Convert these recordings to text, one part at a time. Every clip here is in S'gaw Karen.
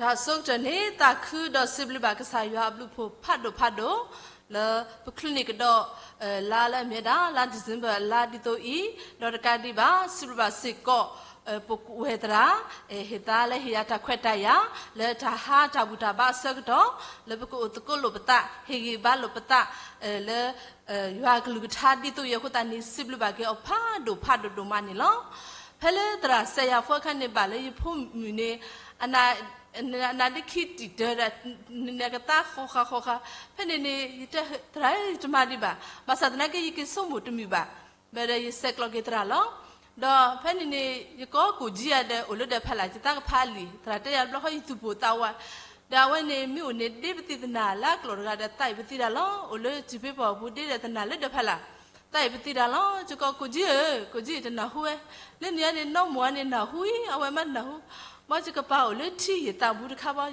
တၢ်အဆိကတၢၢ်န့ၣ် သးခုဒီးစံးဘျုးဘၣ်ကစၢ်ယွၤအဘျုးအဖှိၣ်ဖးဒိၣ်ဖးဒိၣ် လၢပချုးန့ၢ်ကဒီး လါလၢအမ့ၢ်ဝဲဒၣ် လါ December လါဒ်သိးအံၤ, ဒီးတကးဒံးဘၣ် စံးဘျုးဘၣ်စ့ၢ်ကီး ပဝဲသရၣ် ဟ့ၣ်သါလၢဟ့ၣ်ယၤတၢ်ခွဲးတၢ်ယာ် လၢတၢ်ဟးတၢ်ဘူၣ်တၢ်ဘါအဆၢကတီၢ် လၢပကအိၣ်သကိးလိာ်ပသး ဟ့ၣ်ဂံၢ်ဘါလိာ်ပသး လၢ ယွၤအကလုၢ်ကထါဒ်သိးအံၤအဃိသတးန့ၣ် စံးဘျုးဘၣ်က့ၤအီၤဖးဒိၣ်ဖးဒိၣ်ဒိၣ်မးန့ၣ်လီၤ. ဖဲလၢသရၣ်စဲးယၤဖိအခါန့ၣ် ဘၣ်လၢယဖိမုၣ်န့ၣ် အနၢ်ဒ့ခံတံၢ်တၢၤဒီး နကသါဃီဃာ်ဃီဃာ်, ဖဲန့ၣ်န့ၣ် ယတဲသရၣ်ဧၢ ယတမၤဒံးဘၣ်, ဘၣ်ဆၣ်သနာ်က့ ယက့ၤဆိကမိၣ်တမုာ်ဘၣ်, ဘၣ်ဒီးယဆဲးကျိးက့ၤသရၣ်လီၤ. ဒီးဖဲန့ၣ်န့ၣ် ယကိးကိၣ်ကၠံယၤဒီး အိၣ်လၢဒီးဖးလၢ် ယသးကဖးလံာ်, သရၣ်တဲယၤတဘျီဃီ ယသူၣ်ပိၢ်သးဝး, ဒီးအဝဲန့ၣ် မ့ၢ်အိၣ်န့ၣ် ဒ်ပသံၣ်သနာ်လၢအကျိာ်တဂၤဒီး သးအံၤပသံတၢ်လီၤ, အိၣ်လၢစံၣ်ဖ့ပီၣ်ပူၤဒ်ဒီးသနာ်လၢဒီးဖးလၢ်, သးအံၤပသံတၢ်လီၤ, ယကိးကိၣ်ကၠံဧၢ, ကိၣ်ကၠံတနၢ်ဟူဝဲ, လၢန့ၣ်န့ၣ် နီၢ်မိၢ်န့ၣ်နၢ်ဟူအံၤ အဝဲမးတနၢ်ဟူ, မ်ယကပာ်အိၣ်လၢထံယသးပူၤတခါဘၣ်,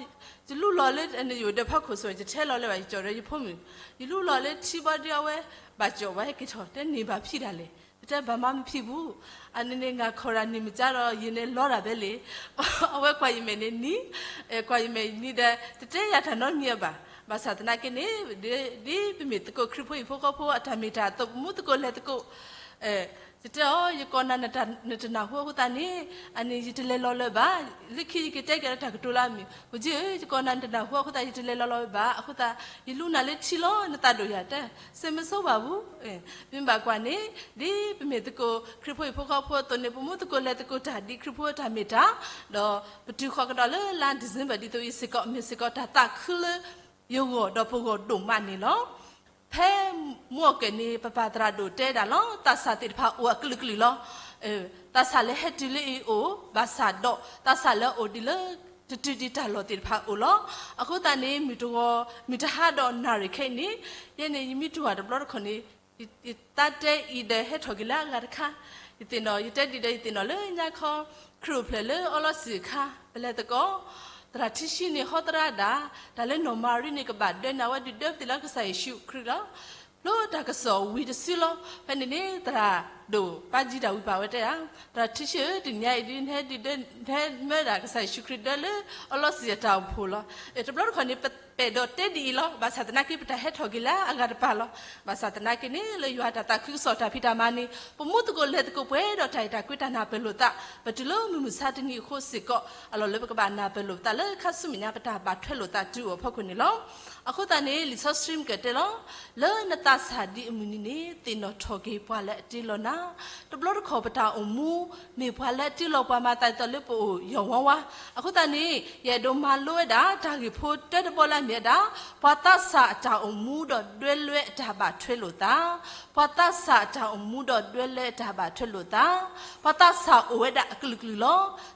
ယလူလီၤလၢယအိၣ်ဒီးဖီခိၣ်ဆိး ယတဲလီၤလၢၤဘၣ် ယကၠီဒီးယဖိမုၣ်, ယလူလီၤလၢထံဘၣ်ဒီးအဝဲ ဘၣ်ကၠီဘၣ်ဟဲက့ၤထီၣ် တဲန့ၢ်ဘၣ်ဖံးဒၣ်လဲာ်, ယတဲဘၣ်မၤမဖံးဘူး, အန့ၣ်န့ၣ် ငါခီၣ်ရၤနံၣ်မကါဒီး ယန့ၣ်လီၤဒၣ်ဖဲလဲၣ်, အဝဲကွၢ်ယမဲာ်န့ၣ်နံၤ, ကွၢ်ယမဲာ်နံၤဒီး တတဲယၤတၢ်နီတမံၤအဘၣ်, ဘၣ်ဆၣ်သနာ်က့န့ၣ် ဒ်ပမ့ၢ်သကိးခရံာ်ဖိဟံၣ်ဖိဃီဖိအတၢ်မ့ၢ်တၢ်အသိး ပမူသကိးလဲၤသကိး ယတဲအီၤ ယကိးနၤနတနၢ်ဟူအဃိသတးန့ၣ် အန့ၣ်ယတလဲၤလီၤလၢၤဘၣ်, လၢခံယကတဲက့ၤလၢတၢ်ကတိၤလၢအမုာ်, ကိၣ်ကၠံဧၢ, ယကိးနၤနတနၢ်ဟူအဃိသတး ယတလဲၤလီၤလီၤဘၣ်, အဃိသတး ယလူနၤလၢထံလီၤ နသးဒိၣ်ယၤတဲ, စ့မ့ၢ်ဆိဘၣ်ဘူး, မ့ၢ်ဘၣ်ကွၢ်န့ၣ် ဒ်ပမ့ၢ်သကိးခရံာ်ဖိဟံၣ်ဖိဃီဖိအသိးန့ၣ် ပမူသကိးလဲၤသကိးတၢ်ဒ်ခရံာ်ဖိတၢ်မ့ၢ်တၢ်, ဒီးပတုၤဃီကဒီးလၢလါ December ဒ်သိးအံၤစ့ၢ်ကီး မ့ၢ်စ့ၢ်ကီးတၢ်သးခုလၢ ယဂီၢ်ဒီးပဂီၢ်ဒိၣ်မးန့ၣ်လီၤ. ဖဲမုၢ်အကၢၣ်န့ၣ် ပပၢ်သရၣ်ဒိၣ်တဲဒၣ်လီၤ, သးစၢ်သ့ၣ်တဖၣ်အိၣ်အကလုာ်ကလုာ်လီၤ. သးစၢ်လၢဟဲတုၤလၢအံၤအိၣ်, ဘၣ်ဆၣ်ဒီး သးစၢ်လၢအအိၣ်ဒံးလၢ တတုၤဒံးတၢ်လီၢ်သ့ၣ်တဖၣ်အိၣ်လီၤ. အဃိသတးန့ၣ် မုၢ်တဂီၤ မုၢ်တဟါဒီးနၣ်ရံၣ်ခဲအံၤန့ၣ် ယဲန့ၣ် ယမ့ၢ်တူၢ်ဘၣ်တဘျီတခီၣ်န့ၣ် ယသးတဲအံၤဒီးဟဲထီၣ်က့ၤလၢအဂၤတခါ, ယသ့ၣ်နီၣ်, ယတဲဒံးဒီးယသ့ၣ်နီၣ်လၢညါခီ ခရံာ်အိၣ်ဖျဲၣ်လၢအီလီၤစံၣ်အခါ ပလဲၤသကိး, သရၣ်ထံဆှံန့ၣ်ဟီသရၣ်ဒၣ်, တၢ်လၢနီၢ်မၤရံန့ၣ် ကဘၣ်ဒၢနၤဝဲဒုၣ်ဒၢပသ့ၣ်လၢကစၢ်ယ့ၣ်ၡူးခရံာ်လီၤ. ဖျိတၢ်ကစီၣ်ဝံၤတစုလီၤ. ဖဲန့ၣ်န့ၣ် သရၣ်ဒိၣ်ပာ်ကံတၢ်ဝံၤပာ်ဝဲတဲဒၣ်, သရၣ်ထံဆှံဧၢ, တနံၤအံၤဒုး နဟဲဒုၣ်ဒၢ နဟဲမၢဒၣ်ကစၢ်ယ့ၣ်ၡူးခရံာ်ဒၢလၢအီလီၤစံၣ်အတၢ်အိၣ်ဖှိၣ်လီၤ. တဘျီတခီၣ်န့ၣ် ပပဲာ်ဒီးတဲဒ်အံၤလီၤ. ဘၣ်ဆၣ်သနာ်က့ ပတၢ်ဟဲထီၣ်က့ၤလၢအဂၤတပၤလီၤ. ဘၣ်ဆၣ်သနာ်က့န့ၣ် လၢယွၤတၢ်သးခုကစီၣ်တၢ်ဖံးတၢ်မၤန့ၣ် ပမူသကိးလဲၤသကိးပှဲၤဒီးတၢ်အဲၣ်တၢ်ကွံတၢ်နၢ်ပၢၢ်လိာ်သး, ပတုၤလၢမုၢ်မဆါတနံၤအဃိစ့ၢ်ကီး အလီၢ်လၢပကဘၣ်နၢ်ပၢၢ်လိာ်ပသးလၢခါဆူမဲာ်ညါ ပတၢ်ဘၣ်ထွဲလိာ်သးတုၤအိၣ်အဖီခိၣ်န့ၣ်လီၤ. အဃိသတးန့ၣ် လံာ်စီဆှံမုၢ်ကၢၢ်တဲလီၤ, လၢနသးစၢ်ဒံးအမုၢ်နံၤန့ၣ် သ့ၣ်နီၣ်ထီၣ်က့ၤပှၤလၢအတ့လီၤနၤ. တဘျီတခီၣ်ပတၢ်အိၣ်မူ မ့ၢ်ပှၤလၢအတ့လီၤပှၤမၤသးဒ်သိးလၢပအိၣ်ယီၢ်ဝါဝါ. အဃိသတးန့ၣ် ယအဲၣ်ဒိးမၤလိဝဲဒၣ် တၢ်ဂ့ၢ်ဖိတၢတဘီလၢအမ့ၢ်ဝဲဒၣ် ပှၤသးစၢ်အတၢ်အိၣ်မူဒီးဒွဲလွဲအတၢ်ဘၣ်ထွဲလိာ်သး, ပှၤသးစၢ်အတၢ်အိၣ်မူဒီးဒွဲလွဲအတၢ်ဘၣ်ထွဲလိာ်သး, ပှၤသးစၢ်အိၣ်ဝဲဒၣ်အကလုာ်ကလုာ်လီၤ.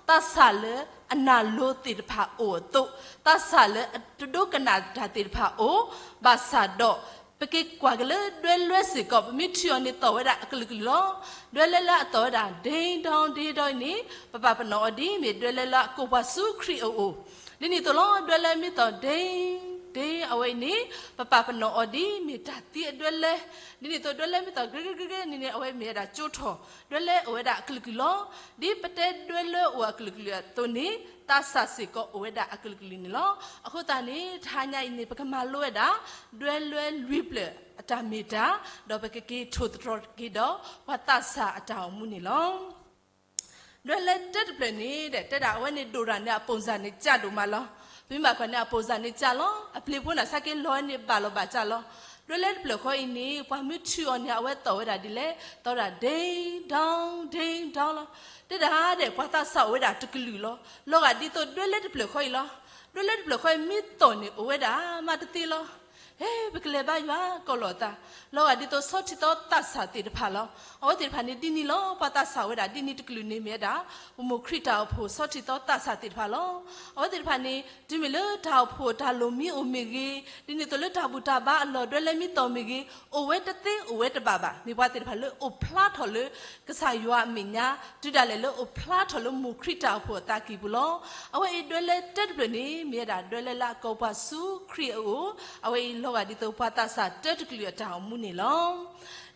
သးစၢ်လၢအနၢ်လိၤသ့ၣ်တဖၣ်အိၣ်အသိး, သးစၢ်လၢအတဒိကနၣ်တၢ်သ့ၣ်တဖၣ်အိၣ်, ဘၣ်ဆၣ်ဒီး ပက့ၤကွၢ်က့ၤလၢဒွဲလွဲစ့ၢ်ကီး ပမ့ၢ်ထုးအီၤန့ၣ်သီၣ်ဝဲဒၣ်အကလုာ်ကလုာ်လီၤ. ဒွဲလွဲလၢအသီၣ်ဝဲဒၣ် ding dong ding dong အံၤန့ၣ် ပပာ်ပနီၣ်အီၤဒ်မ့ၢ်ဒွဲလွဲလၢအကိးပှၤဆူခရံာ်အအိၣ်, ဒ်န့ၣ်အသိးလီၤ. ဒွဲလွဲမ့ၢ်သီၣ် ding ding အဝဲအံၤန့ၣ် ပပာ်ပနီၣ်အီၤဒ်မ့ၢ်တၢ်သံအဒွဲလွဲ, ဒ်န့ၣ်အသိး ဒွဲလွဲမ့ၢ်သီၣ် ကရ့ကရ့ကရ့န့ၣ်န့ၣ် အဝဲမ့ၢ်ဝဲဒၣ်ကၠိထီၣ်, ဒွဲလွဲအိၣ်ဝဲဒၣ်အကလုာ်ကလုာ်လီၤ. ဒ်ပတဲဒွဲလွဲအိၣ်အကလုာ်ကလုာ်အသိးန့ၣ် သးစၢ်စ့ၢ်ကီးအိၣ်ဝဲဒၣ်အကလုာ်ကလုာ်န့ၣ်လီၤ. အဃိသတးန့ၣ် တဟါညါအံၤန့ၣ် ပကမၤလိဝဲဒၣ် ဒွဲလွဲလွံၢ်ဖျၢၣ်အတၢ်မ့ၢ်တၢ်, ဒီးပကက့ၤထိၣ်သတြီၤက့ၤဒီး ပှၤသးစၢ်အတၢ်အိၣ်မူန့ၣ်လီၤ. ဒွဲလွဲတၢတဖျၢၣ်န့ၣ် တဲဒၣ်အဝဲန့ၣ်ဒိၣ်တၢ်န့ၣ် အပိၢ်စၢ်န့ၣ်ကၢ်ဒိၣ်မးလီၤ. ပမ့ၢ်ဘၣ်ကွၢ်န့ၣ် အပိၢ်စၢ်န့ၣ်ကၢ်လီၤ. အပျ့ၤဖိန့ၣ် ဆါက့ၤလီၤန့ၣ် ဘၣ်လီၤဘၣ်ကၢ်လီၤ. ဒွဲလွဲတဖျၢၣ်ဃီအံၤန့ၣ် ပှၤမ့ၢ်ထုးအီၤန့ၣ် အဝဲသီၣ်ဝဲဒၣ်ဒ်လဲၣ်, သီၣ်ဝဲဒၣ် ding dong ding dong လီၤ. တဲဒၣ်ဒဲး ပှၤသးစၢ်အိၣ်ဝဲဒၣ်တကလုာ်လီၤ. လီၤဂာ်ဒ်သိးဒွဲလွဲတဖျၢၣ်ဃီအံၤလီၤ. ဒွဲလွဲတဖျၢၣ်ဃီအံၤမ့ၢ်သီၣ်န့ၣ် အိၣ်ဝဲဒၣ်မးတသ့လီၤ. ဟဲ ပကလဲၤဘါယွၤကီၢ်လိာ်အသး, လီၤဂာ်ဒ်သိးဆီထံသီသးစၢ်သ့ၣ်တဖၣ်လီၤ. အဝဲသ့ၣ်တဖၣ်န့ၣ်ဒ်န့ၣ်လီၤ. ပှၤသးစၢ်အိၣ်ဝဲဒၣ်ဒ်န့ၣ်တကလုာ်န့ၣ်မ့ၢ်ဝဲဒၣ် ပမိၢ်ခရံာ်တၢ်အိၣ်ဖှိၣ်ဆီထံသီသးစၢ်သ့ၣ်တဖၣ်လီၤ. အဝဲသ့ၣ်တဖၣ်န့ၣ် တုၤမ့ၢ်လၢတၢ်အိၣ်ဖှိၣ်တၢ်လိၣ်မံအိၣ်မ့ၢ်ဂ့ၤ, ဒ်န့ၣ်အသိးလၢတၢ်ဘူၣ်တၢ်ဘါအလီၢ်ဒွဲလွဲမ့ၢ်သီၣ်မ့ၢ်ဂ့ၤ, အိၣ်ဝဲတသ့အိၣ်ဝဲတဘၣ်ဘၣ်. မ့ၢ်ပှၤသ့ၣ်တဖၣ်လၢအိၣ်ဖျါထီၣ်လၢ ကစၢ်ယွၤအမဲာ်ညါ, တုၤဒၣ်လဲာ်လၢအိၣ်ဖျါထီၣ်လၢမိၢ်ခရံာ်တၢ်အိၣ်ဖှိၣ်အသးကံၢ်ပူၤလီၤ. အဝဲအံၤဒွဲလွဲတၢတဖျၢၣ်န့ၣ် မ့ၢ်ဝဲဒၣ်ဒွဲလွဲလၢအကိးပှၤဆူခရံာ်အအိၣ်, အဝဲအံၤလီၤဂာ်ဒ်သိးပှၤသးစၢ်တၢတကလုာ်အတၢ်အိၣ်မူန့ၣ်လီၤ.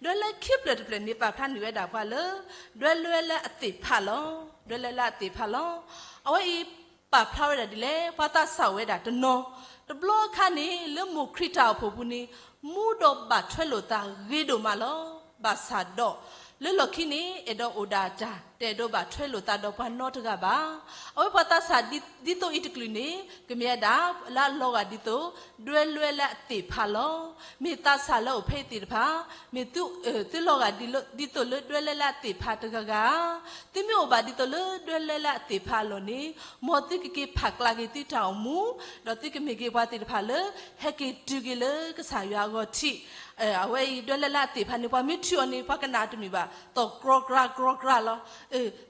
ဒွဲလွဲခံဖျၢၣ်တဖျၢၣ်န့ၣ် ပာ်ဖျါန့ၢ်ဝဲဒၣ်ပှၤလၢ ဒွဲလွဲလၢအသ့ၣ်ဖးလီၤ. ဒွဲလွဲလၢအသ့ၣ်ဖးလီၤ. အဝဲအံၤ ပာ်ဖျါဝဲဒၣ်ဒ်လဲၣ်, ပှၤသးစၢ်ဝဲဒၣ်တနီၤ, တဘျီခါန့ၣ် လၢမိၢ်ခရံာ်တၢ်အိၣ်ဖှိၣ်ပူၤန့ၣ် မူဒီးဘၣ်ထွဲလိာ်သးဂ့ၤဒိၣ်မးလီၤ. ဘၣ်ဆၣ်ဒီး လၢလီၢ်ခံန့ၣ် အဲၣ်ဒိးအိၣ်ဒၣ်တၢ်, တအဲၣ်ဒိးဘၣ်ထွဲလိာ်သးဒီးပှၤနီတဂၤဘၣ်. အဝဲပှၤသးစၢ်ဒ်သိးအံၤတကလုာ်န့ၣ် ကမ့ၢ်ဝဲဒၣ် လၢအလီၤဂာ်ဒ်သိး ဒွဲလွဲလၢအသ့ၣ်ဖးလီၤ. မ့ၢ်သးစၢ်လၢအအိၣ်ဖဲအံၤသ့ၣ်တဖၣ်, မ့ၢ်သုလီၤဂာ်ဒ်သိးလၢဒွဲလွဲလၢအသ့ၣ်ဖးတဂၤဂၤဧါ. သုမ့ၢ်အိၣ်ဘၣ်ဒ်သိးလၢဒွဲလွဲလၢအသ့ၣ်ဖးအလီၢ်န့ၣ်, မ်သုကက့ၤဖးကျးက့ၤသုတၢ်အိၣ်မူ, ဒီးသုကမ့ၢ်က့ၤပှၤသ့ၣ်တဖၣ်လၢ ဟဲက့ၤတုၤက့ၤလၢကစၢ်ယွၤအဂီၢ်ထံး. အဝဲအံၤဒွဲလွဲလၢအသ့ၣ်ဖးန့ၣ် ပှၤမ့ၢ်ထုးအီၤန့ၣ် ပှၤကနၣ်တမုာ်ဘၣ်, သီၣ်ကြီကြီကြီလီၤ.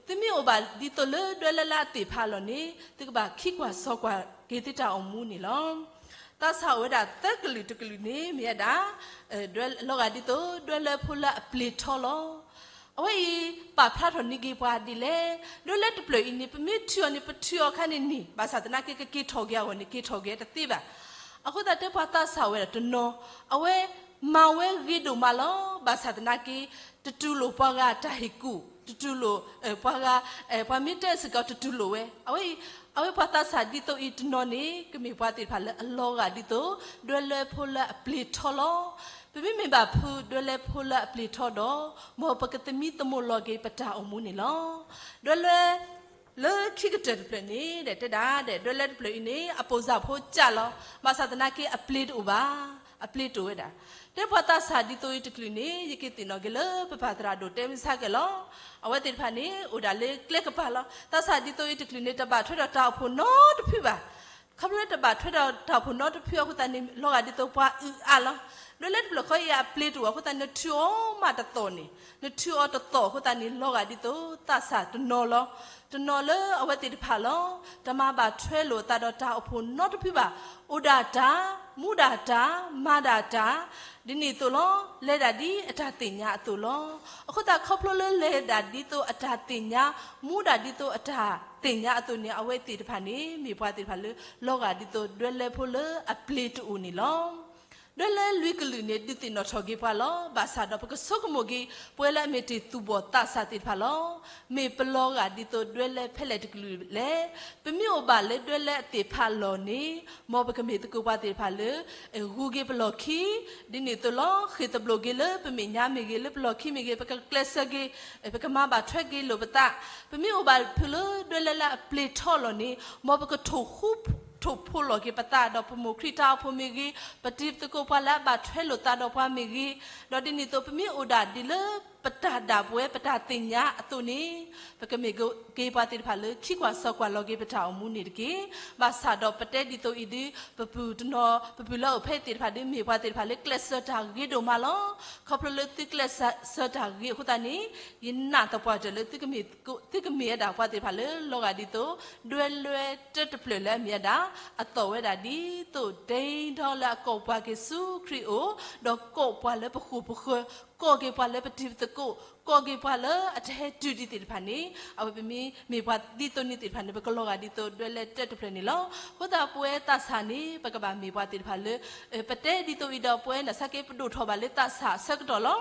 သုမ့ၢ်အိၣ်ဘၣ်ဒ်သိးလၢဒွဲလွဲလၢအသ့ၣ်ဖးအလီၢ်န့ၣ် သုကဘၣ်ခံကွၢ်စီကွၢ်က့ၤသုတၢ်အိၣ်မူန့ၣ်လီၤ. သးစၢ်အိၣ်ဝဲဒၣ်သၢကလုာ်တကလုာ်န့ၣ် မ့ၢ်ဝဲဒၣ် လီၤဂာ်ဒ်သိး ဒွဲလွဲဖိလၢအပျ့ၤထီလီၤ. အဝဲအံၤ ပာ်ဖျါထီၣ်န့ၢ်က့ၤပှၤဒ်လဲၣ်, ဒွဲလွဲတဖျၢၣ်အံၤန့ၣ် ပမ့ၢ်ထုးအီၤန့ၣ် ပထုးအီၤခါန့ၣ်န့ၣ် ဘၣ်ဆၣ်သနာ်က့ ကက့ၤထီၣ်က့ၤအဂီၢ်န့ၣ် က့ၤထီၣ်က့ၤတသ့ဘၣ်. အဃိသတးတဲပှၤသးစၢ်ဝဲဒၣ်တနီၤ, အဝဲမၤဝဲဂ့ၤဒိၣ်မးလီၤ. ဘၣ်ဆၣ်သနာ်က့ တတူၢ်လိာ်ပှၤဂၤတၢ်ဟ့ၣ်ကူၣ်, တတူၢ်လိာ် ပှၤဂၤ, ပှၤမ့ၢ်တဲစ့ၢ်ကီးတတူၢ်လိာ်ဝဲ. အဝဲအံၤ အဝဲပှၤသးစၢ်ဒ်သိးအံၤတနီၤန့ၣ် ကမ့ၢ်ပှၤသ့ၣ်တဖၣ်လၢအလီၤဂာ်ဒ်သိး ဒွဲလွဲဖိလၢအပျ့ၤထီလီၤ. ပမ့မ့ၢ်ဘၣ်ဖုးဒွဲလွဲဖိလၢအပျ့ၤထီဒီး မ်ပကသမံသမိးလီၤက့ၤပတၢ်အိၣ်မူန့ၣ်လီၤ. ဒွဲလွဲ လၢခံကတၢၢ်တဖျၢၣ်န့ၣ် တဲဒၣ်ဒဲး ဒွဲလွဲတဖျၢၣ်အံၤန့ၣ် အပိၢ်စၢ်ဖိကၢ်လီၤ. ဘၣ်ဆၣ်သနာ်က့ အပျ့ၤတအိၣ်ဘၣ်, အပျ့ၤတအိၣ်ဝဲဒၣ်. တဲပှၤသးစၢ်ဒ်သိးအံၤတကလုာ်န့ၣ် ယကသ့ၣ်နီၣ်က့ၤလၢပပၢ်သရၣ်ဒိၣ်တဲမုၢ်ဆါကဲလီၤ. အဝဲသ့ၣ်တဖၣ်န့ၣ် အိၣ်ဒၣ်လၢကျဲကပၤလီၤ. သးစၢ်ဒ်သိးအံၤတကလုာ်န့ၣ် တဘၣ်ထွဲဒီးတၢ်အိၣ်ဖှိၣ်နီတဖုဘၣ်. ခီဖျိလၢတဘၣ်ထွဲဒီးတၢ်အိၣ်ဖှိၣ်နီတဖုအဃိသတးန့ၣ် လီၤဂာ်ဒ်သိးပှၤအုၣ်အါလီၤ. ဒွဲလွဲတဖျၢၣ်ဃီအံၤအပျ့ၤတအိၣ်အဃိသတးန့ၣ် နထုးအီၤမးတသီၣ်န့ၣ်, နထုးအီၤတသီၣ်အဃိသတးန့ၣ် လီၤဂာ်ဒ်သိးသးစၢ်တနီၤလီၤ. တနီၤလၢအဝဲသ့ၣ်တဖၣ်လီၤ. တမၤဘၣ်ထွဲလိာ်အသးဒီးတၢ်အိၣ်ဖှိၣ်နီတဖုဘၣ်. အိၣ်ဒၣ်တၢ်, မူဒၣ်တၢ်, မၤဒၣ်တၢ်, ဒ်န့ၣ်အသိးလီၤ. လဲၤဒၣ်ဒ်အတၢ်သ့ၣ်ညါအသိးလီၤ. အဃိသတးခီဖျိလၢလဲၤဒၣ်ဒ်သိးအတၢ်သ့ၣ်ညါ, မူဒၣ်ဒ်သိးအတၢ်သ့ၣ်ညါအသိးန့ၣ် အဝဲသ့ၣ်တဖၣ်န့ၣ် မ့ၢ်ပှၤသ့ၣ်တဖၣ်လၢ လီၤဂာ်ဒ်သိးဒွဲလွဲဖိလၢအပျ့ၤတအိၣ်န့ၣ်လီၤ. ဒွဲလွဲလွံၢ်ကလုာ်န့ၣ် ဒုးသ့ၣ်နီၣ်ထီၣ်က့ၤပှၤလီၤ. ဘၣ်ဆၣ်ဒီးပကဆိကမိၣ်က့ၤ ပဝဲလၢအမ့ၢ်တ့ၢ်သူၣ်ဘီၣ်သးစၢ်သ့ၣ်တဖၣ်လီၤ. မ့ၢ်ပလီၤဂာ်ဒ်သိးဒွဲလွဲဖဲလဲၣ်တကလုာ်လဲၣ်. ပမ့ၢ်အိၣ်ဘၣ်လၢဒွဲလွဲအသ့ၣ်ဖးအလီၢ်န့ၣ် မ်ပကမ့ၢ်သကိးပှၤသ့ၣ်တဖၣ်လၢ ဂုာ်က့ၤပလီၢ်ခံ, ဒ်န့ၣ်အသိးလီၤ. ဃ့ၢ်သဘျိးက့ၤလၢပမဲာ်ညါမ့ၢ်ဂ့ၤ, လၢပလီၢ်ခံမ့ၢ်ဂ့ၤ, ပကကျဲးစၢးက့ၤ, ပကမၤဘၣ်ထွဲက့ၤလိာ်ပသး. ပမ့ၢ်အိၣ်ဘၣ်ဖုးလၢဒွဲလွဲလၢအပျ့ၤထီအလီၢ်န့ၣ် မ်ပကထိၣ်ဃူထိၣ်ဖိးလီၤက့ၤပသးဒီးပမိၢ်ခရံာ်တၢ်အိၣ်ဖှိၣ်မ့ၢ်ဂ့ၤ, ပတံၤသကိးပှၤလၢအဘၣ်ထွဲလိာ်သးဒီးပှၤမ့ၢ်ဂ့ၤ, ဒီးဒ်န့ၣ်အသိး ပမ့ၢ်အိၣ်ဒၣ်ဒ်လၢပတၢ်ဒၣ်ပဝဲ ပတၢ်သ့ၣ်ညါအသိးန့ၣ် ပကမ့ၢ်က့ၤပှၤသ့ၣ်တဖၣ်လၢခံကွၢ်စီကွၢ်လီၤက့ၤပတၢ်အိၣ်မူန့ၣ်တက့ၢ်. ဘၣ်ဆၣ်ဒီးပတဲဒ်သိးအံၤဒုး ပပုၢ်တနီၤ, ပပုၢ်လၢအအိၣ်ဖဲအံၤသ့ၣ်တဖၣ်ဒုး မ့ၢ်ပှၤသ့ၣ်တဖၣ်လၢကျဲးစၢးတၢ်ဂ့ၤဒိၣ်မးလီၤ. ခီဖျိလၢသုကျဲးစၢးတၢ်ဂ့ၤအဃိသတးန့ၣ် ယနာ်သပှၢ်တၢၢ်လၢ သုကမ့ၢ်ဝဲဒၣ်ပှၤသ့ၣ်တဖၣ်လၢလီၤဂာ်ဒ်သိး ဒွဲလွဲတၢတဖျၢၣ်လၢအမ့ၢ်ဝဲဒၣ် အသီၣ်ဝဲဒၣ်ဒ်သိး ဒ့ဒီလၢအကိးပှၤက့ၤဆူခရံာ်အအိၣ်, ဒီးကိးပှၤလၢပဃိာ်ပဃၢၤ, ကိးက့ၤပှၤလၢပတံၤပသကိး, ကိးက့ၤပှၤလၢအတဟဲတုၤဒံးသ့ၣ်တဖၣ်န့ၣ် အဝဲပမ့ၢ်မ့ၢ်ပှၤဒ်သိးန့ၣ်သ့ၣ်တဖၣ်န့ၣ် ပကလီၤဂာ်ဒ်သိးဒွဲလွဲတၢတဖျၢၣ်န့ၣ်လီၤ. အဃိသတးပဝဲသးစၢ်န့ၣ် ပကဘၣ်မ့ၢ်ပှၤသ့ၣ်တဖၣ်လၢ ပတဲဒ်သိးအံၤဒီးပဝဲနာ်သက့ ပဒိၣ်ထီၣ်ဘၣ်လၢသးစၢ်အဆၢကတီၢ်လီၤ.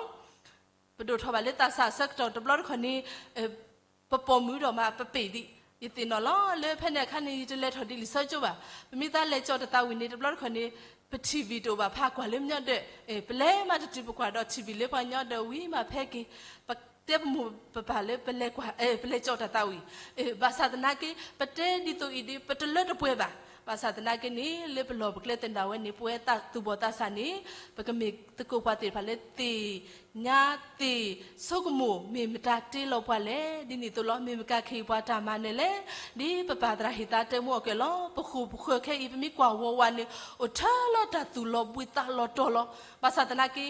ပဒိၣ်ထီၣ်ဘၣ်လၢသးစၢ်အဆၢကတီၢ် တဘျီတခီၣ်န့ၣ် ပပိာ်မုၣ်ဒီးမး ပပ့ၢ်ဒံး, ယသ့ၣ်နီၣ်လီၤ လၢဖဲန့ၣ်အခါန့ၣ် ယတလဲၤထီၣ်ဒံးလံာ်စီဆှံကၠိဘၣ်. ပမ့ၢ်သးလဲၤကၠီၣ်တၢ်သးဝံၣ်န့ၣ် တဘျီတခီၣ်န့ၣ် ပ ထံၣ်ဝံၣ် တအိၣ်ဘၣ် ဖးကွၢ်လၢပညီဒၢး, ပလဲၤမးတတုၤပကွၢ်ဒီးထံၣ်ဝံၣ်လၢပှၤညီဒၢးဝံၤမးဖဲက့ၤ, ပတဲပမိၢ်ပပၢ်လၢပလဲၤကွၢ်, ပလဲၤကၠီၣ်တၢ်သးဝံၣ်, ဘၣ်ဆၣ်သနာ်က့ ပတဲဒ်သိးအံၤဒ် ပတလၢတပှဲၤဘၣ်. ဘၣ်ဆၣ်သနာ်က့န့ၣ် လၢပလီၢ်ပကျဲသနၢၣ်ဝဲန့ၣ် ပဝဲသးသူၣ်ဘီၣ်သးစၢ်န့ၣ် ပကမ့ၢ်သကိးပှၤသ့ၣ်တဖၣ်လၢသ့ၣ်ညါသ့ၣ်ဆိကမိၣ် မ့ၢ်မတၤတ့လီၤပှၤလဲၣ်. ဒ်န့ၣ်အသိးလီၤ မ့ၢ်မတၤကဟ့ၣ်ပှၤတၢ်မၤနၢၤလဲၣ်. ဒ်ပပၢ်သရၣ်ဟ့ၣ်သးတဲမူအီၤကဲလီၤ. ပဃိာ်ပဃၢၤခဲအံၤ ပမ့ၢ်ကွၢ်ဝီဝါန့ၣ် အိၣ်ထဲလီၤတၢ်သူၣ်လီၤဘှံးသးလီၤတီၤလီၤ. ဘၣ်ဆၣ်သနာ်က့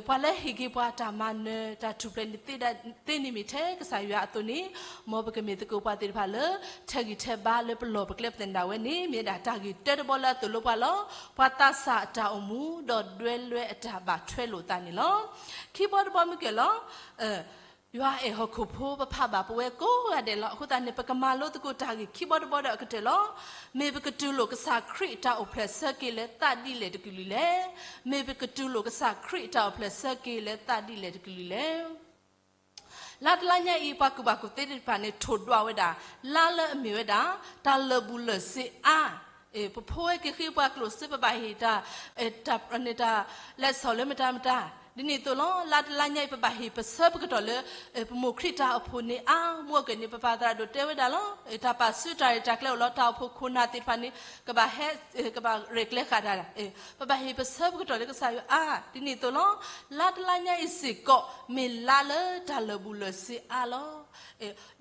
ပှၤလၢဟ့ၣ်က့ၤပှၤတၢ်မၤနၢၤ တၢ်ထူၣ်ဖျဲးန့ၣ်သ့ဒၣ်သ့န့ၣ်မ့ၢ်ထဲကစၢ်ယွၤအသိးန့ၣ် မ်ပကမ့ၢ်သကိးပှၤသ့ၣ်တဖၣ်လၢ ထဲဂံၢ်ထဲဘါလၢပလီၢ်ပကျဲပသနၢၣ်ဝဲန့ၣ် မ့ၢ်ဝဲဒၣ်တၢ်ဂ့ၢ်တၢတဘီလၢအသိၣ်လိပှၤလီၤ. ပှၤသးစၢ်အတၢ်အိၣ်မူ ဒီးဒွဲလွဲအတၢ်ဘၣ်ထွဲလိာ်သးန့ၣ်လီၤ. ခံဘီတဘီမ့ၢ်ကဲလီၤ ယွၤအဲၣ်ဟီၣ်ခိၣ်ဖိ ပဖးဘၣ်ပဝဲကိးဂၤဒဲးလီၤ. အဃိသတးန့ၣ် ပကမၤလိသကိးတၢ်ဂ့ၢ်ခံဘီတဘီဒီးအကတၢၢ်လီၤ. မ့ၢ်ပကတူၢ်လိာ်ကစၢ်ခရံာ်အတၢ်အိၣ်ဖျဲၣ်ဆၢက့ၤလၢသးဒ်လဲၣ်တကလုာ်လဲၣ်. မ့ၢ်ပကတူၢ်လိာ်ကစၢ်ခရံာ်အတၢ်အိၣ်ဖျဲၣ်ဆၢက့ၤလၢသးဒ်လဲၣ်တကလုာ်လဲၣ်. လါတလါညါအံၤ ပှၤကူၣ်ဘၣ်ကူၣ်သ့သ့ၣ်တဖၣ်န့ၣ် ထိၣ်ဒွးဝဲဒၣ် လါလၢအမ့ၢ်ဝဲဒၣ် တၢ်လၢာ်ဘူၣ်လၢာ်စ့အါ, ပဖိဝဲက့ၤဃ့ပှၤကျိၣ်စ့ ပဘၣ်ဟ့ၣ်တၢ် တၢ်လဲၤဆီၣ်လၢမတၤမတၤ, ဒ်န့ၣ်အသိးလီၤ. လါတလါညါအံၤ ပဘၣ်ဟ့ၣ်ပဆၢပကတီၢ်လၢ ပမိၢ်ခရံာ်တၢ်အိၣ်ဖှိၣ်န့ၣ်အါ, မ့ၢ်အက့ၤန့ၣ် ပပၢ်သရၣ်ဒိၣ်တဲဝဲဒၣ်လီၤ. တၢ်ပာ်စုတၢ်ရဲၣ်တၢ်ကျဲၤအိၣ်လီၤ, တၢ်အိၣ်ဖှိၣ်ခိၣ်နၢ်သ့ၣ်တဖၣ်န့ၣ် ကဘၣ်ဟဲ ကဘၣ်ရဲၣ်ကျဲၤဃာ်တၢ်, ပဘၣ်ဟ့ၣ်ပဆၢပကတီၢ်လၢကစၢ်ယွၤအါ, ဒ်န့ၣ်အသိးလီၤ. လါတလါညါအံၤစ့ၢ်ကီး မ့ၢ်လါလၢတၢ်လၢာ်ဘူၣ်လၢာ်စ့အါလီၤ.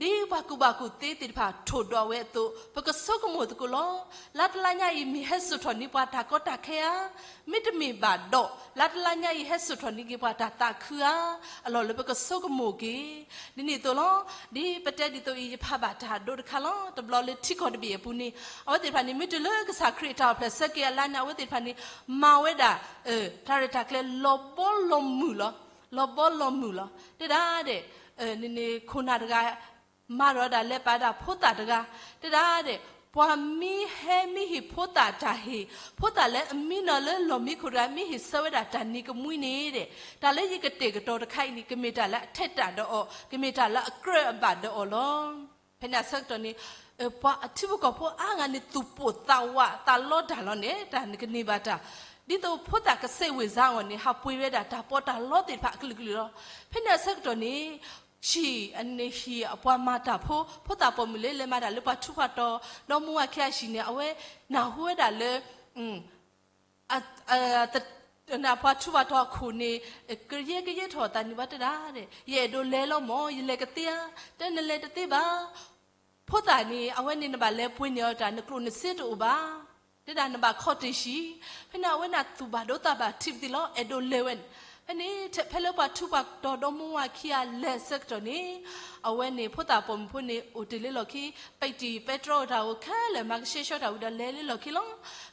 ဒ်ပှၤကူၣ်ဘၣ်ကူၣ်သ့သ့ၣ်တဖၣ်ထိၣ်ဒွးဝဲအသိး ပကဆိကမိၣ်သကိးလီၤ. လါတလါညါအံၤ မ့ၢ်ဟဲစိာ်ထီၣ်န့ၢ်ပှၤတၢ်ကီတၢ်ခဲဧါ, မ့တမ့ၢ်ဘၣ်ဒီး လါတလါညါအံၤ ဟဲစိာ်ထီၣ်န့ၢ်က့ၤပှၤတၢ်သးခုဧါ, အလီၢ်လၢပကဆိကမိၣ်က့ၤ, ဒ်န့ၣ်အသိးလီၤ. ဒ်ပတဲဒ်သိးအံၤ ယဖးဘၣ်တၢ်ဒိတခါလီၤ. တဘျီလၢထံကီၢ်တဘ့ၣ်အပူၤန့ၣ် အဝဲသ့ၣ်တဖၣ်န့ၣ် မ့ၢ်တုၤလၢကစၢ်ခရံာ်အတၢ်အိၣ်ဖျဲၣ်ဆၢက့ၤအလါန့ၣ် အဝဲသ့ၣ်တဖၣ်န့ၣ် မၤဝဲဒၣ် တၢ်ရဲၣ်တၢ်ကျဲၤလီၤဘီလီၤမုၢ်လီၤ. လီၤဘီလီၤမုၢ်လီၤ. တဲဒၣ်ဒဲး န့ၣ်န့ၣ် ခိၣ်နၢ်တဂၤ မၤဒီးဒၣ်လဲၤပာ်ဒၣ်ဖိသၣ်တဂၤ, တဲဒၣ်ဒဲး ပှၤမ့ၢ်ဟဲမ့ၢ်ဟ့ၣ်ဖိသၣ်တၢ်ဟ့ၣ်, ဖိသၣ်လၢအမံနီၤလၢလီၢ်မံခိၣ်တဂၤ မ့ၢ်ဟ့ၣ်ဆၢဝဲဒၣ်တၢ်နံၤကမှံန့ၣ်ဒဲး, တၢ်လၢယကတဲာ်ကတီၤတခါအံၤန့ၣ် ကမ့ၢ်တၢ်လၢအထဲတၢ်ဒီးအီၤ, ကမ့ၢ်တၢ်လၢအကြၢးအဘၣ်ဒီးအီၤလီၤ. ဖဲန့ၣ်အဆၢကတီၢ်န့ၣ် ပှၤအထံဖိကီၢ်ဖိအါဂၤန့ၣ် သူၣ်ပိာ်သးဝးသးလီတၢ်လီၤန့ၣ် တၢ်နကန့ၢ်ဘၣ်တၢ်, ဒ်သိးဖိသၣ်ကစဲးဝ့ၤစါအဂီၢ်န့ၣ် ဟးပှ့ၤဝဲဒၣ်တၢ်ပီးတၢ်လီသ့ၣ်တဖၣ်အကလုာ်ကလုာ်လီၤ. ဖဲန့ၣ်အဆၢကတီၢ်န့ၣ် ဟံၣ်အန့ၣ်ဟံၣ်အပှၤမၤတၢ်ဖိ, ဖိသၣ်ပိာ်မုၣ်လၢလဲၤမၤတၢ်လၢပှၤထူးပှၤတီၤ ဒီမါဝၤခံဂၤအဟံၣ်န့ၣ် အဝဲနၢ်ဟူဝဲဒၣ်လၢ ပှၤထူးပှၤတီၤအခိၣ်န့ၣ် ကယဲကယဲထီၣ်အသးန့ၣ် ဘၣ်တဲဒၣ်ဒဲး ယအဲၣ်ဒိးလဲၤလီၤမၢ်, ယလဲၤကသ့ဧါ. တဲနလဲၤတသ့ဘၣ်. ဖိသၣ်န့ၣ် အဝဲန့ၣ် နဘၣ်လဲၤပှ့ၤန့ၢ်အီၤတၢ် နကျိၣ်နစ့တအိၣ်ဘၣ်. တဲဒၣ်နဘၣ်ခီၣ်တ့ၢ်ဆံး. ဖဲန့ၣ် အဝဲန့ၣ်သူၣ်ဘၣ်ဒိသးဘၣ်ထံးပသံးလီၤ, အဲၣ်ဒိးလဲၤဝဲန့ၣ်. ဖဲန့ၣ် ဖဲလၢပှၤထူးပှၤတီၤဒီမါဝၤခံဂၤလဲၤဆၢကတီၢ်န့ၣ် အဝဲန့ၣ် ဖိသၣ်ပိာ်မုၣ်ဖိန့ၣ် အိၣ်တ့ၢ်လၢလီၢ်ခံ, ပဲတံၢ်ပဲတြီတၢ်အိၣ်ခဲလၢာ် မၤကဆှဲကဆှီတၢ်ဝံၤဒီးလဲၤလၢလီၢ်ခံလီၤ.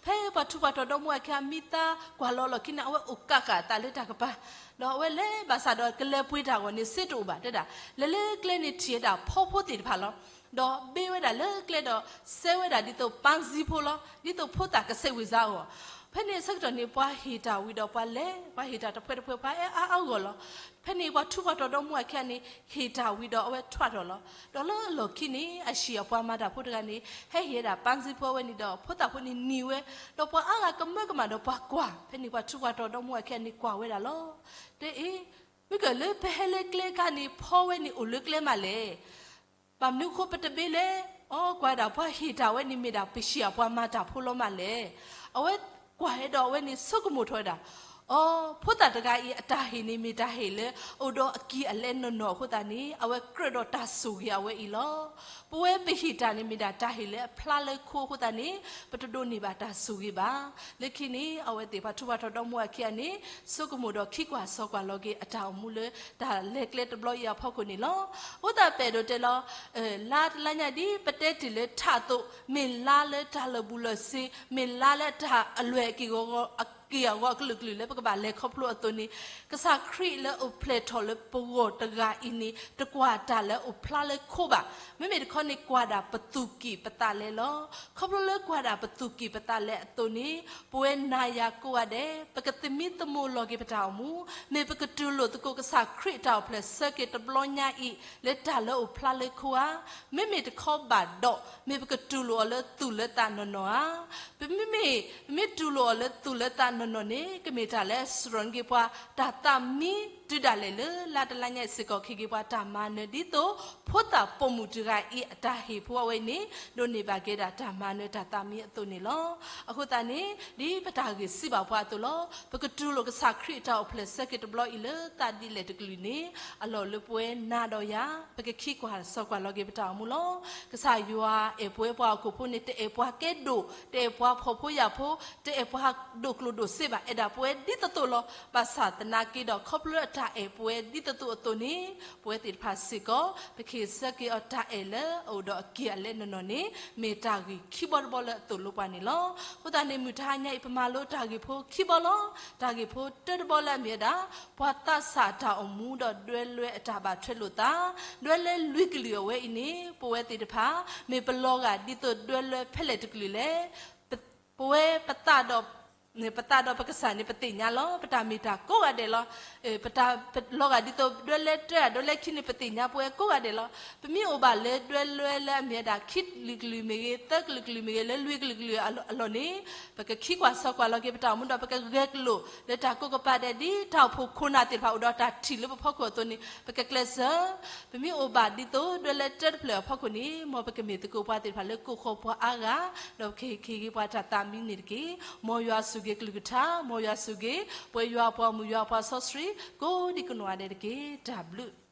ဖဲပှၤထူးပှၤတီၤဒီမါဝၤခံဂၤမံသးကွၢ်လီၤလီၢ်ခံန့ၣ် အဝဲအိၣ်ကးဃာ်အသးလၢတၢ်ကပၤ, ဒီးအဝဲလဲၤဘၣ်ဆၣ်ဒီးကလဲၤပှ့ၤတၢ်အဂီၢ်န့ၣ် စ့တအိၣ်ဘၣ်တဲဒၣ်. လဲၤလၢကျဲန့ၣ်ထံၣ်ဝဲဒၣ်ဖီဖိသ့ၣ်တဖၣ်လီၤ. ဒီးဘ့ဝဲဒၣ်လၢကျဲဒီး စဲဝဲဒၣ်ဒ်သိးပန်းစည်းဖိလီၤ, ဒ်သိးဖိသၣ်ကစဲးဝ့ၤစါအဂီၢ်. ဖဲန့ၣ်အဆၢကတီၢ်န့ၣ် ပှၤဟ့ၣ်တၢ်ဝံၤဒီးပှၤလဲၤ, ပှၤဟ့ၣ်တၢ်တဖှဲတဖှဲ ပှၤအဲၣ်အါအါဂီၢ်လီၤ. ဖဲန့ၣ်ပှၤထူးပှၤတီၤဒီမါဝၤခံဂၤန့ၣ် ဟ့ၣ်တၢ်ဝံၤဒီးအဝဲထွးထီၣ်လီၤ. ဒီးလၢအလီၢ်ခံန့ၣ် အဟံၣ်အပှၤမၤတၢ်ဖိတဂၤန့ၣ် ဟဲဟ့ၣ်ဝဲဒၣ်ပန်းစည်းဖိအဝဲန့ၣ်ဒီး ဖိသၣ်ဖိန့ၣ်နံၤဝဲ, ဒီးပှၤအါဂၤကမၢကမၣ်ဒီးပှၤကွၢ်. ဖဲန့ၣ်ပှၤထူးပှၤတီၤဒီမါဝၤခံဂၤန့ၣ် ကွၢ်ဝဲဒၣ်လီၤ. တဲအ့ၣ်, မ့ၢ်ကလၢပဟဲလၢကျဲခါန့ၣ် ဖီဝဲန့ၣ်အိၣ်လၢကျဲမးလဲၣ်. ဘၣ်မနုၤအဃိပတဘ့လဲၣ်. အီ ကွၢ်ဒၣ်ပှၤဟ့ၣ်တၢ်ဝဲန့ၣ်မ့ၢ်ဒၣ်ပဟံၣ်အပှၤမၤတၢ်ဖိလီၤမးလဲၣ်. အဝဲကွၢ်ဝဲဒီးအဝဲန့ၣ်ဆိကမိၣ်ထီၣ်ဝဲဒၣ်, အီ ဖိသၣ်တဂၤအံၤအတၢ်ဟ့ၣ်န့ၣ် မ့ၢ်တၢ်ဟ့ၣ်လၢအိၣ်ဒီးအကံၢ်အလဲနနီၢ်နီၢ်အဃိသတးန့ၣ် အဝဲကြၢးဒီးတၢ်ဆိၣ်ဂ့ၤအဝဲအံၤလီၤ. ပဝဲပဟ့ၣ်တၢ်န့ၣ်မ့ၢ်ဒၣ်တၢ်ဟ့ၣ်လၢအဖျါလၢခိအဃိသတးန့ၣ် ပတဒိးန့ၢ်ဘၣ်တၢ်ဆိၣ်ဂ့ၤဘၣ်. လၢခံန့ၣ် အဝဲသ့ၣ်ပှၤထူးပှၤတီၤဒီမါဝၤခံဂၤန့ၣ် ဆိကမိၣ်ဒီးခံကွၢ်ဆၢကွၢ်လီၤက့ၤအတၢ်အိၣ်မူလၢတၢ်လဲၤကျဲတဘျီအံၤအဖီခိၣ်န့ၣ်လီၤ. အဃိသတးပအဲၣ်ဒိးတဲလီၤ လါတလါညါဒ်ပတဲတ့ၢ်လၢထးအသိး မ့ၢ်လါလၢတၢ်လၢာ်ဘူၣ်လၢာ်စ့, မ့ၢ်လါလၢတၢ်အလွဲၢ်အက့ၢ်အဂီၤအကလုာ်ကလုာ်လၢပကဘၣ်လဲၤခီဖျိအသိးန့ၣ် ကစၢ်ခရံာ်လၢအိၣ်ဖျဲၣ်ထီၣ်လၢပဂီၢ်တဂၤအံၤန့ၣ် တကွၢ်တၢ်လၢအိၣ်ဖျါလၢခိဘၣ်. မ့မ့ၢ်တခီန့ၣ် ကွၢ်ဒၣ်ပသူၣ်ကံၢ်ပသးလဲလီၤ. ခီဖျိလၢကွၢ်ဒၣ်ပသူၣ်ကံၢ်ပသးလဲအသိးန့ၣ် ပဝဲနၤယၤကိးဂၤဒဲး ပကသမံသမိးလီၤက့ၤပတၢ်အိၣ်မူ, မ့ၢ်ပကတူၢ်လိာ်သကိးကစၢ်ခရံာ်အတၢ်အိၣ်ဖျဲၣ်ဆၢက့ၤတဘျီညါအံၤ လၢတၢ်လၢအိၣ်ဖျါလၢခိဧါ. မ့မ့ၢ်တခီဘၣ်ဒီး မ့ၢ်ပကတူၢ်လိာ်အီၤလၢသူၣ်လၢသးနီၢ်နီၢ်ဧါ. ပမ့မ့ၢ် ပမ့ၢ်တူၢ်လိာ်အီၤလၢသူၣ်လၢသးနီၢ်နီၢ်န့ၣ် ကမ့ၢ်တၢ်လၢအစှၤန့ၢ်က့ၤပှၤတၢ်သးမံတုၤဒၣ်လဲာ်လၢ လါတလါညါအံၤစ့ၢ်ကီး ကဟ့ၣ်က့ၤပှၤတၢ်မၤနၢၤ ဒ်သိးဖိသၣ်ပိာ်မုၣ်တဂၤအံၤအတၢ်ဟ့ၣ်ဖိအဝဲအံၤန့ၣ် ဒိးန့ၢ်ဘၣ်က့ၤဒၣ်တၢ်မၤနၢၤတၢ်သးမံအသိးန့ၣ်လီၤ. အဃိသတးန့ၣ် ဒ်ပတၢ်ဂ့ၢ်စံးဘၣ်ပှၤအသိးလီၤ. ပကတူၢ်လိာ်ကစၢ်ခရံာ်အတၢ်အိၣ်ဖျဲၣ်ဆၢက့ၤတဘျီအံၤလၢသးဒ်လဲၣ်တကလုာ်န့ၣ် အလီၢ်လၢပဝဲနၤဒီးယၤ ပကခံကွၢ်ဆၢကွၢ်လီၤက့ၤပတၢ်အိၣ်မူလီၤ. ကစၢ်ယွၤအဲၣ်ပဝဲပှၤဟီၣ်ခိၣ်ဖိန့ၣ် တအဲၣ်ပှၤကဲဒိၣ်, တအဲၣ်ပှၤဖှီၣ်ဖိယာ်ဖိ, တအဲၣ်ပှၤဒိၣ်ကျိၣ်ဒိၣ်စ့ဘၣ်, အဲၣ်ဒၣ်ပဝဲဒ်သိးသိးလီၤ. ဘၣ်ဆၣ်သနာ်က့ဒီး ခီဖျိအတၢ်အဲၣ်ပဝဲဒ်သိးသိးအသိးန့ၣ် ပဝဲသ့ၣ်တဖၣ်စ့ၢ်ကီး ပကဟ့ၣ်ဆၢက့ၤအီၤတၢ်အဲၣ်လၢအအိၣ်ဒီးအကံၢ်အလဲနီၢ်နီၢ်န့ၣ် မ့ၢ်တၢ်ဂ့ၢ်ခံဘီတဘီလၢအသိၣ်လိပှၤန့ၣ်လီၤ. အဃိသတးန့ၣ် မုၢ်တဟါညါအံၤ ပမၤလိတၢ်ဂ့ၢ်ဖိခံဘီလီၤ. တၢ်ဂ့ၢ်ဖိတၢတဘီလၢအမ့ၢ်ဝဲဒၣ် ပှၤသးစၢ်အတၢ်အိၣ်မူဒီးဒွဲလွဲအတၢ်ဘၣ်ထွဲလိာ်သး, ဒွဲလွဲလွံၢ်ကလုာ်အဝဲအံၤန့ၣ် ပဝဲသ့ၣ်တဖၣ် မ့ၢ်ပလီၤဂာ်ဒ်သိးဒွဲလွဲဖဲလဲၣ်တကလုာ်လဲၣ်. ပဝဲပသးဒီး ပသးဒီးပကစၢ်န့ၣ် ပသ့ၣ်ညါလီၤ. ပတၢ်မ့ၢ်တၢ်ကိးဂၤဒဲးလီၤ. ပတၢ်လီၤဂာ်ဒ်သိး ဒွဲလဲတၢ ဒွဲလဲခံန့ၣ် ပသ့ၣ်ညါပဝဲကိးဂၤဒဲးလီၤ. ပမ့ၢ်အိၣ်ဘၣ်လၢဒွဲလဲလၢအမ့ၢ်ဝဲဒၣ် ခံကလုာ်ကလုာ်မ့ၢ်ဂ့ၤ, သၢကလုာ်ကလုာ်မ့ၢ်ဂ့ၤ, လၢလွံၢ်ကလုာ်ကလုာ်အလီၢ်န့ၣ်, ပကခံကွၢ်ဆၢကွၢ်လီၤက့ၤပတၢ်အိၣ်မူဒီး ပကဂဲၤကလိာ်လၢတၢ်ကိးကပၤဒဲး ဒ်တၢ်အိၣ်ဖှိၣ်ခိၣ်နၢ်သ့ၣ်တဖၣ်အိၣ်ဒီးတၢ်ထံၣ်လၢပဖီခိၣ်အသိးန့ၣ် ပကကျဲးစၢး ပမ့ၢ်အိၣ်ဘၣ်ဒ်သိး ဒွဲလဲတၢတဖျၢၣ်အဖီခိၣ်န့ၣ်, မ်ပကမ့ၢ်သကိးပှၤသ့ၣ်တဖၣ်လၢကိးဃီၤပှၤအါဂၤ, ဒီးပကဟ့ၣ်ခ့ဟ့ၣ်ပှၤတၢ်သးမံန့ၣ်တက့ၢ်. မ်ယွၤဆိၣ်ဂ့ၤကလုၢ်ကထါ, မ်ယွၤဆိၣ်ဂ့ၤ ပဝဲယွၤပှၤမုၣ်ယွၤပှၤစီဆှံ ကိးဒံကနီၢ်ဂၤဒဲးတက့ၢ်. တၢ်ဘျုး